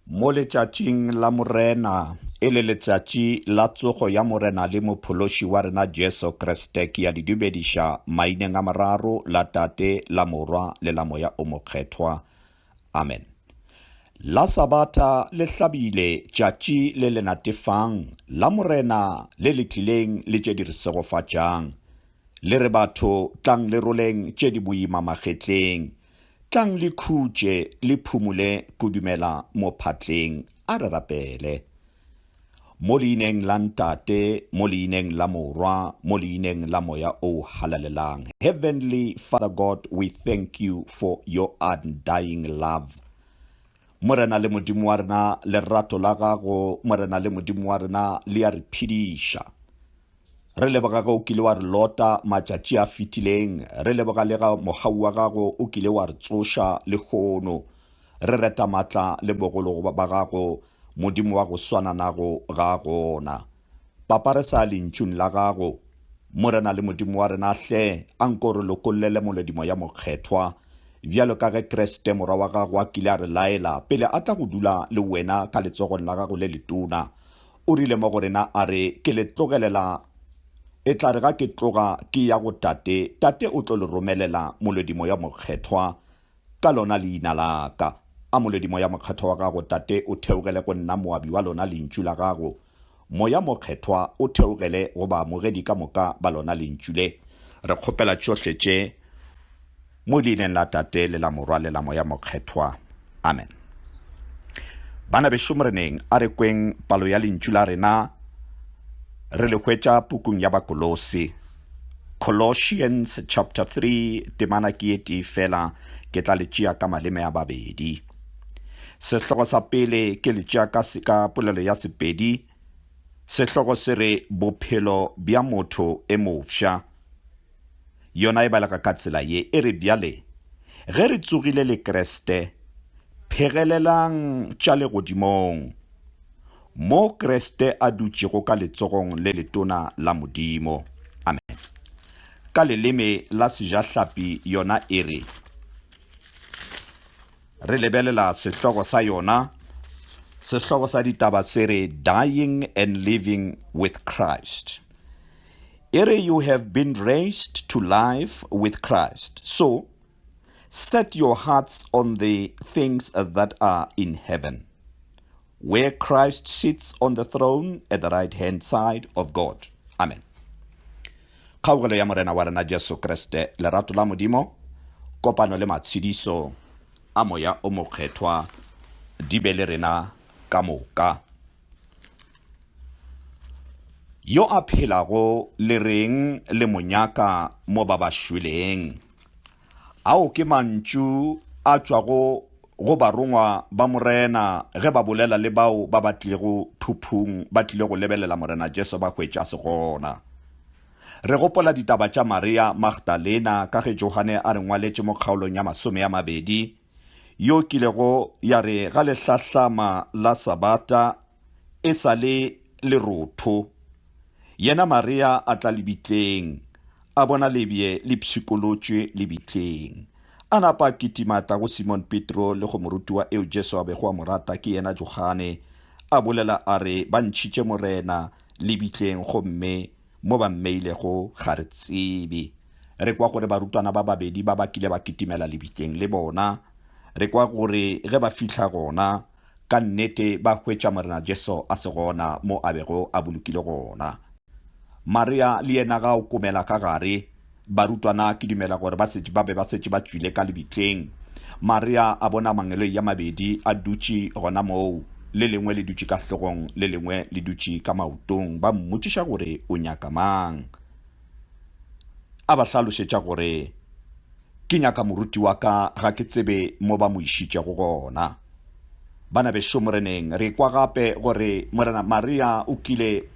Mo letšatšing la Morena, e le letšatši la tsogo ya Morena le Mophološi wa rena Jesu Kriste, ke ya le dumediša maineng a mararo, la Tate, la Morwa le la Moya o Mokgethwa. Amen. La Sabatha le hlabile, tšatši le le natefang la Morena le le tlileng le tše di re segofatšang. Le re batho, tlang le roleng tše di boima magetleng. Tlang le khutše, le phumole kudumela mo phatleng. A re rapele. Mo leineng la Ntate, mo leineng la Morwa, mo leineng la Moya o Halalelang. Heavenly Father God, we thank you for your undying love. Morena le Modimo wa rena, lerato la gago, Morena le Modimo wa rena, le a re phediša. Re leboga ge o kile wa re lota matšatši a fetileng. Re leboga le ga mogau wa gago o kile wa re tsoša lehono. Re reta matla le bogolo ba gago, Modimo wa go swana nago ga a gona. Papa re sa lentšung la gago. Morena le Modimo wa rena hle a nko re lokollele moledimo ya mokgethwa, bjalo ka ge Kriste Morwa wa gago a kile a re laela pele a tla go dula le wena ka letsogong la gago le letona. O rile mo go rena a re, Ke le tlogelela, e tla re ga ke tloga ke ya go Tate, Tate o tlo le romelela Molodi Moya Mokgethwa ka lona leina la ka. A Molodi Moya Mokgethwa wa gago, Tate, o theogele go nna moabi wa lona Lentšu la gago. Moya Mokgethwa o theogele go baamogedi ka moka ba lona Lentšu le. Re kgopela tšohle tše Mo leineng la Tate le la Morwa le la Moya Mokgethwa. Amen. Bana bešo Moreneng, a re kweng palo ya lentšu la rena re le hwetša pukung ya Bakolose. Colossians chapter 3 temana ke e tee fela ke tla le tšea ka maleme a babedi. Sehlogo sa pele ke le tšea ka, ka polelo ya Sepedi. Sehlogo se re bophelo bja motho e mofsa. Yona e balega ka tsela ye, e re, Bjale, ge re tsogile le Kriste, phegelelang tša legodimong, mo Kriste a dutšego ka letsogong le letona la Modimo. Amen. Ka leleme la sejahlapi yona e re, Re lebelela sehlogo sa yona, sehlogo sa ditaba se re Dying and Living with Christ. E re you have been raised to life with Christ. So, set your hearts on the things that are in heaven, where Christ sits on the throne at the right hand side of God. Amen. Kgaugelo ya Morena wa rena Jesu Kriste, lerato la Modimo, kopano le matshediso a Moya o Mokgethwa di be le rena ka moka. Yo a phelago le reng le mo nyaka mo ba ba shweleng? Ao ke mantšu a tšwago go barongwa ba Morena ge ba bolela le bao ba ba tlilego phuphung ba tlile go lebelela Morena Jesu ba hwetša se gona. Re gopola ditaba tša Maria Magdalena ka ge Johane a re ngwaletše mo kgaolong ya 20, yo kilego ya re ga le hlahlama la Sabata e sa le lerotho, yena Maria a tla lebitleng, A bona lebje le pshikolotšwe lebitleng. A napa a kitima a tla go Simone Petro le go morutiwa eo Jesu a bego a mo rata, ke yena Johane. A bolela a re, Ba ntšhitše Morena lebitleng, gomme mo ba mmeilego ga re tsebe. Re kwa gore barutwana ba babedi ba ba kile ba kitimela lebitleng le bona. Re kwa gore ge ba fihla gona, ka nnete ba hwetša Morena Jesu a se gona mo a bego a bolokilwe gona. Maria le yena ga okomela ka gare. Barutwana ke dumela gore ba setše ba be ba setše ba tšwile ka lebitleng. Maria a bona mangeloi a mabedi a dutše gona moo, le lengwe le dutše ka hlogong, le lengwe le dutše ka maotong. Ba mmotšiša gore o nyaka mang. A ba hlalošetša gore Ke nyaka moruti wa ka, ga ke tsebe mo ba mo išitšego gona. Bana bešo Moreneng, re kwa gape gore Morena Maria o kile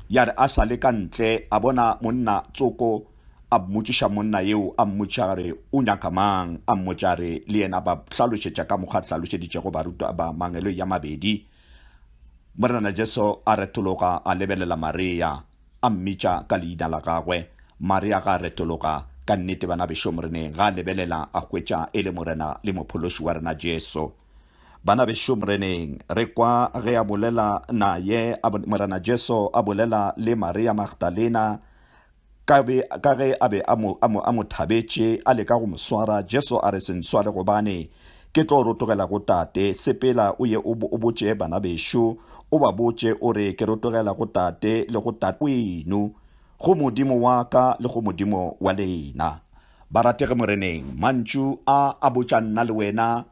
ya re a sa le ka ntle a bona monna tsoko, a mmotšiša monna yeo, a mmotšiša gore o nyaka mang, a mmotša re le yena ba hlalošetša ka mokgwa a hlalošeditšego barutwa ba mangeloi a mabedi. Morena Jesu a retologa a lebelela Maria. A mmitša ka leina la gagwe. Maria ga a retologa, ka nnete, bana bešo Moreneng, ga a lebelela, a hwetša e le Morena le Mophološi wa rena Jesu. Bana bešo Moreneng, re kwa ge a bolela naye, Morena Jesu a bolela le Maria Magdalena, ka be, ka ge a be a mo, a mo, a mo thabetše, a leka go mo swara, Jesu a re, Se ntshware, gobane ke tlo rotogela go Tate. Sepela o ye o, o botše bana bešo, o ba botše o re, Ke rotogela go Tate le go Tate weno, go Modimo wa ka le go Modimo wa lena. Barategi Moreneng, mantšu a a botša nna le wena,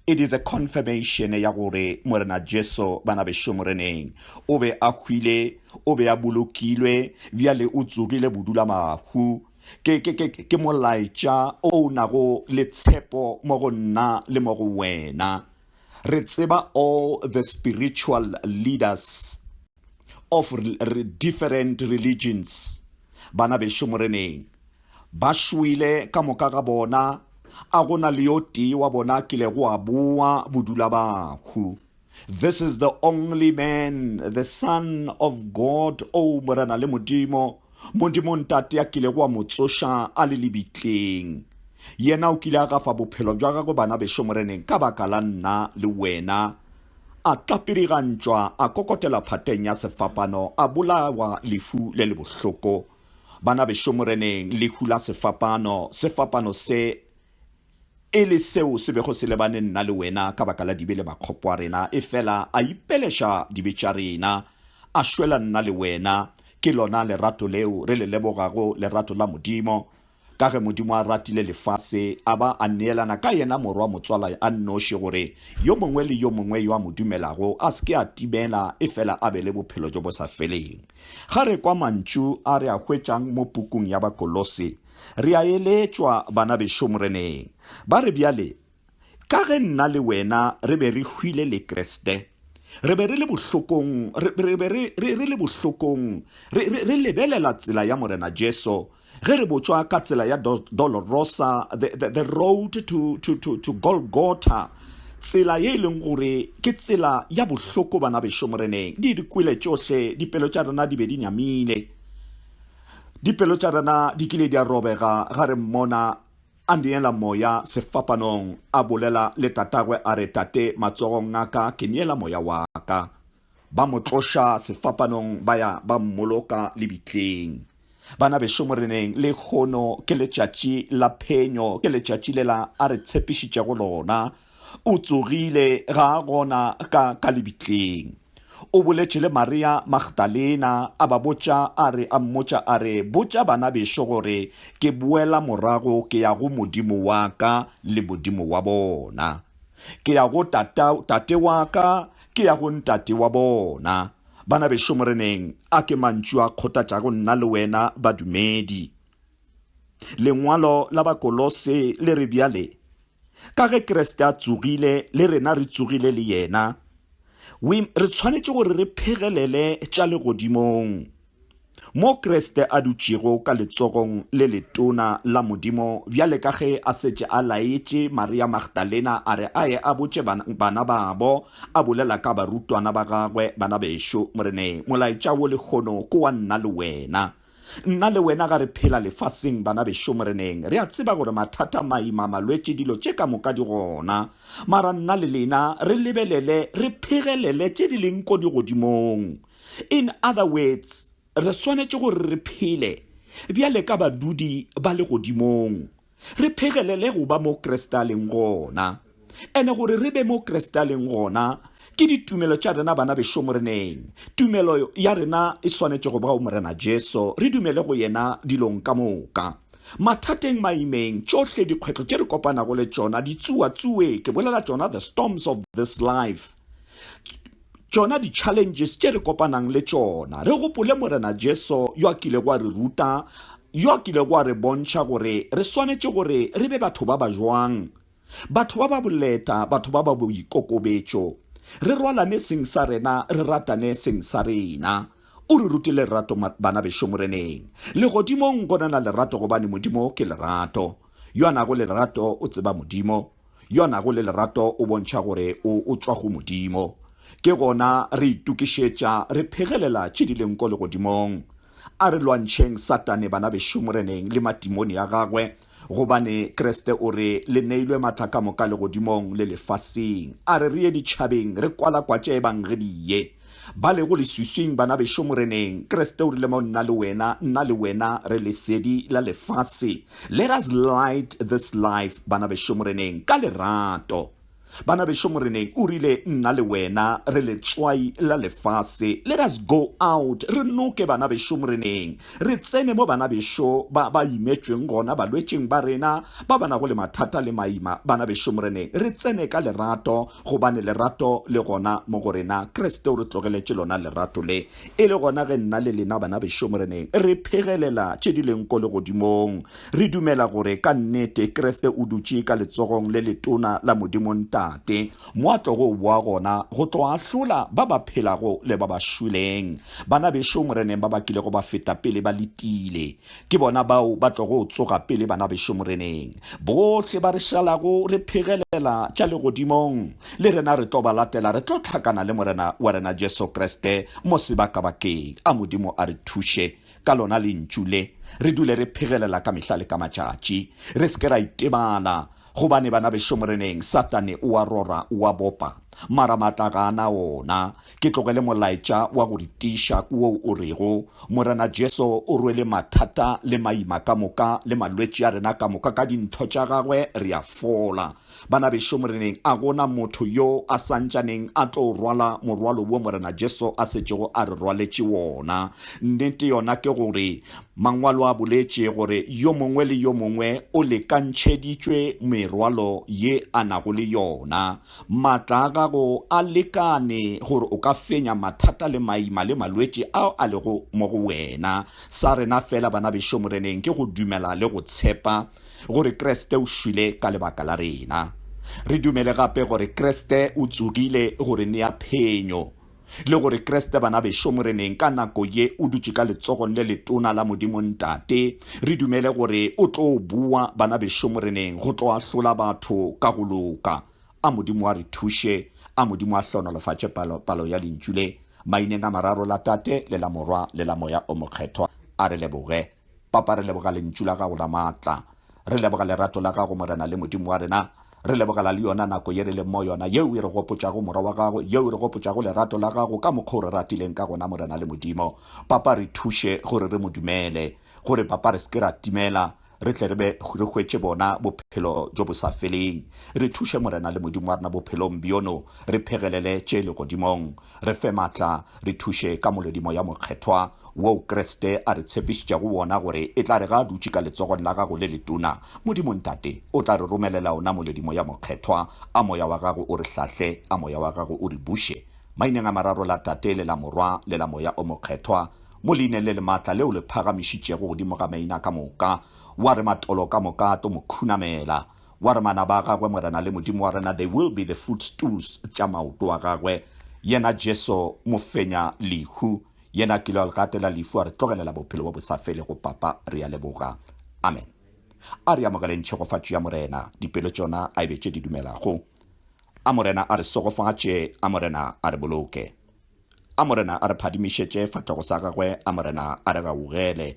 It is a confirmation ya gore Morena Jesu, bana bešo Moreneng, o be a hwile, o be a bolokilwe, bjale o tsogile bodulamahu. Ke, ke, ke, ke molaetša o nago le tshepo mo go nna le mo go wena. Re tseba all the spiritual leaders of different religions, bana bešo Moreneng. Ba šwele ka moka ga bona, a go na le yo tee wa bona a kilego a boa bodulabahu. This is the only man, the Son of God, o Morena le Modimo, Modimo Ntate a kilego a mo tsoša a le lebitleng. Yena o kile a gafa bophelo bja gagwe bana bešo Moreneng ka baka la nna le wena. A tlapirigantšwa, a kokotela phateng ya sefapano, a bolawa lefu le le bohloko. Bana bešo Moreneng, lehu la sefapano, sefapano se e le seo se bego se lebane nna le wena ka baka la dibe le makgopo a rena, efela a ipeleša dibe tša rena, a šwela nna le wena. Ke lona lerato leo re le lebogago, lerato la Modimo. Ka ge Modimo a ratile lefase, a ba a neelana ka yena Morwa motswala a nnoši, gore yo mongwe le yo mongwe yo a mo dumelago a se ke a timela, efela a be le bophelo bjo bo sa feleng. Ga re kwa mantšu a re a hwetšang mo pukung ya Bakolose, re a eletšwa, Bana bešo Moreneng, ba re bjale, Ka ge nna le wena re be re hwile le Kriste, re be re le bohlokong, re, re be re, re, re le bohlokong, re, re, re lebelela tsela ya Morena Jesu, ge re botšwa ka tsela ya Dolorosa, the, the, the road to, to, to, to Golgotha, tsela ye e leng gore ke tsela ya bohloko, bana bešo Moreneng. Di di kwele tšohle, dipelo tša rena di be di nyamile. Dipelo tša rena di kile di a robega ga re mmona A neela moya sefapanong, a bolela le tatagwe a re, Tate, matsogong a ka ke neela moya wa ka. Ba mo tloša sefapanong ba ya ba mmoloka lebitleng. Bana bešo Moreneng, lehono ke letšatši la phenyo, ke letšatši lela a re tshepišitšego lona. O tsogile, ga a gona ka, ka lebitleng. O boletše le Maria Magdalena, a ba botša a re, a mmotša a re, Botša bana bešo gore ke boela morago ke ya go Modimo wa ka le Modimo wa bona. Ke ya go tata, tate wa ka, ke ya go ntate wa bona. Bana bešo Moreneng, a ke mantšu a kgothatšago nna le wena badumedi. Lengwalo la Bakolose le re bjale, Ka ge Kriste a tsogile, le rena re tsogile le yena. We, re tshwanetše gore re phegelele tša legodimong, mo Kriste a dutšego ka letsogong le letona la Modimo, bjale ka ge a setše a laetše Maria Magdalena a re a ye a botše bana, bana babo, a bolela ka barutwana ba gagwe, Bana bešo, Moreneng, molaetša wo lehono ke wa nna le wena. Nna le wena ga re phela lefaseng, bana bešo Moreneng, re a tseba gore mathata, maima, malwetši, dilo tše ka moka di gona. Mara nna le lena re lebelele, re phegelele tše di leng ko digodimong. In other words, re swanetše gore re phele bjale ka badudi ba legodimong. Re phegelele go ba mo Kriste a leng gona. Ene gore re be mo Kriste a leng gona, ke ditumelo tša rena bana bešo Moreneng. Tumelo ya rena e swanetše go ba go Morena Jesu, re dumele go yena dilong ka moka. Mathateng, maimeng, tšohle dikgwetlho tše re kopanago le tšona, ditsuatsue, ke bolela tšona the storms of this life, Tšona di-challenges tše re kopanang le tšona, re gopole Morena Jesu yo a kilego a re ruta, yo a kilego a re bontšha gore re swanetše gore re be batho ba ba jwang, batho ba ba boleta, batho ba ba boikokobetšo, re rwalane seng sa rena, re ratane seng sa rena. O re rutile lerato, bana bešo Moreneng. Legodimong go na na lerato gobane Modimo ke lerato. Yo a nago le lerato o tseba Modimo. Yo a nago le lerato o bontšha gore o, o tšwa go Modimo. Ke gona re itokišetša, re phegelela tše di leng ko legodimong. A re lwantšheng Satane, bana bešo Moreneng, le matimone a gagwe. Gobane Kriste o re, Le neilwe matla ka moka legodimong le lefaseng. A re re ye ditšhabeng, re kwalakwatše Ebangedi ye. Ba lego leswiswing, bana bešo Moreneng, Kriste o rile mo nna le wena, nna le wena, re lesedi la lefase. Let us light this life, bana bešo Moreneng, ka lerato. Bana bešo Moreneng, o rile, Nna le wena re letswai la lefase. Let us go out, re noke bana bešo Moreneng. Re tsene mo bana bešo ba ba imetšweng gona, balwetšing ba rena, ba ba nago le mathata le maima, bana bešo Moreneng. Re tsene ka lerato, gobane lerato le gona mo go rena. Kriste o re tlogeletše lona lerato le. E le gona ge nna le lena, bana bešo Moreneng, re phegelela tše di leng ko legodimong. Re dumela gore ka nnete Kriste o dutše ka letsogong le letona la Modimo Ntate, mo a tlogo boa gona go tlo ahlola ba ba phelago le ba ba šweleng. Bana bešo Moreneng ba ba kilego ba feta pele ba letile, ke bona bao ba tlogo tsoga pele bana bešo Moreneng. Bohle ba re šalago re phegelela tša legodimong, le rena re tlo ba latela, re tlo hlakana le Morena wa rena Jesu Kriste mo sebakabakeng. A Modimo a re thuše. Ka lona lentšu le, re dule re phegelela ka mehla le ka matšatši. Re se ke ra itebala, gobane bana bešo Moreneng, Satane o a rora, o a bopa, mara maatla ga a na ona. Ke tlogele molaetša wa go re tiiša ke woo o rego, Morena Jesu o rwele mathata le maima ka moka le malwetši a rena ka moka ka dintho tša gagwe re a fola. Bana bešo Moreneng, a go na motho yo a sa ntšaneng a tlo rwala morwalo wo Morena Jesu a setšego a re rwaletše wona? Nnete yona ke gore Mangwalo a boletše gore yo mongwe le yo mongwe o lekantšheditšwe merwalo ye a nago le yona. Matla a gago a lekane gore o ka fenya mathata le maima le malwetši ao a lego mo go wena. Sa rena fela, bana bešo Moreneng, ke go dumela le go tshepa gore Kriste o šwile ka lebaka la rena. Re dumele gape gore Kriste o tsogile go re nea phenyo, le gore Kriste bana bešo Moreneng ka nako ye o dutše ka letsogong le letona la Modimo Ntate. Re dumele gore o tlo boa bana bešo Moreneng go tlo ahlola batho ka go loka. A Modimo a re thuše, a Modimo a hlonolofatše palo, palo ya lentšu le, maineng a mararo la Tate, le la Morwa, le la Moya o Mokgethwa. A re leboge. Papa, re leboga Lentšu la Gago la maatla. Re leboga lerato la Gago, Morena le Modimo wa rena. Re lebogela le yona nako ye re leng mo yona, yeo e re gopotšago Morwa wa Gago, yeo e re gopotšago lerato la Gago ka mokgwa o re ratileng ka gona, Morena le Modimo. Papa, re thuše gore re mo dumele, gore, Papa, re se ke ra timela, re tle re be re hwetše bona bophelo bjo bo sa feleng. Re thuše, Morena le Modimo wa rena, bophelong bjono, re phegelele tše legodimong. Re fe matla, re thuše ka molodi Moya Mokgethwa, woo Kriste a re tshepišitšego wona gore e tla re ge a dutše ka letsogong la gago le letona, Modimo Ntate, o tla re romelela ona molodi Moya Mokgethwa. A Moya wa gago o re hlahle, a Moya wa gago o re buše. Maineng a mararo la Tate, le la Morwa, le la Moya o Mokgethwa, mo leineng le le maatla leo le phagamišitšego godimo ga maina ka moka, wa re matolo ka moka a tlo mo khunamela. Wa re manaba a gagwe, Morena le Modimo wa rena, they will be the footstools tša maoto a gagwe. Yena Jesu mofenya lehu, yena a kile a gatela lefu a re tlogelela bophelo bo bo sa felego. Papa, re a leboga. Amen. A re amogeleng tšhegofatšo ya Morena, dipelo tšona a e be tše di dumelago. A Morena a re segofatše, a Morena a re boloke. A Morena a re phadimišetše fahlego sa gagwe, a Morena a re gaugele.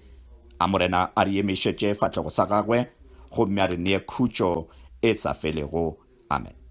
A Morena a re emišetše fahlego sa gagwe, gomme a re nee khutšo e sa felego. Amen.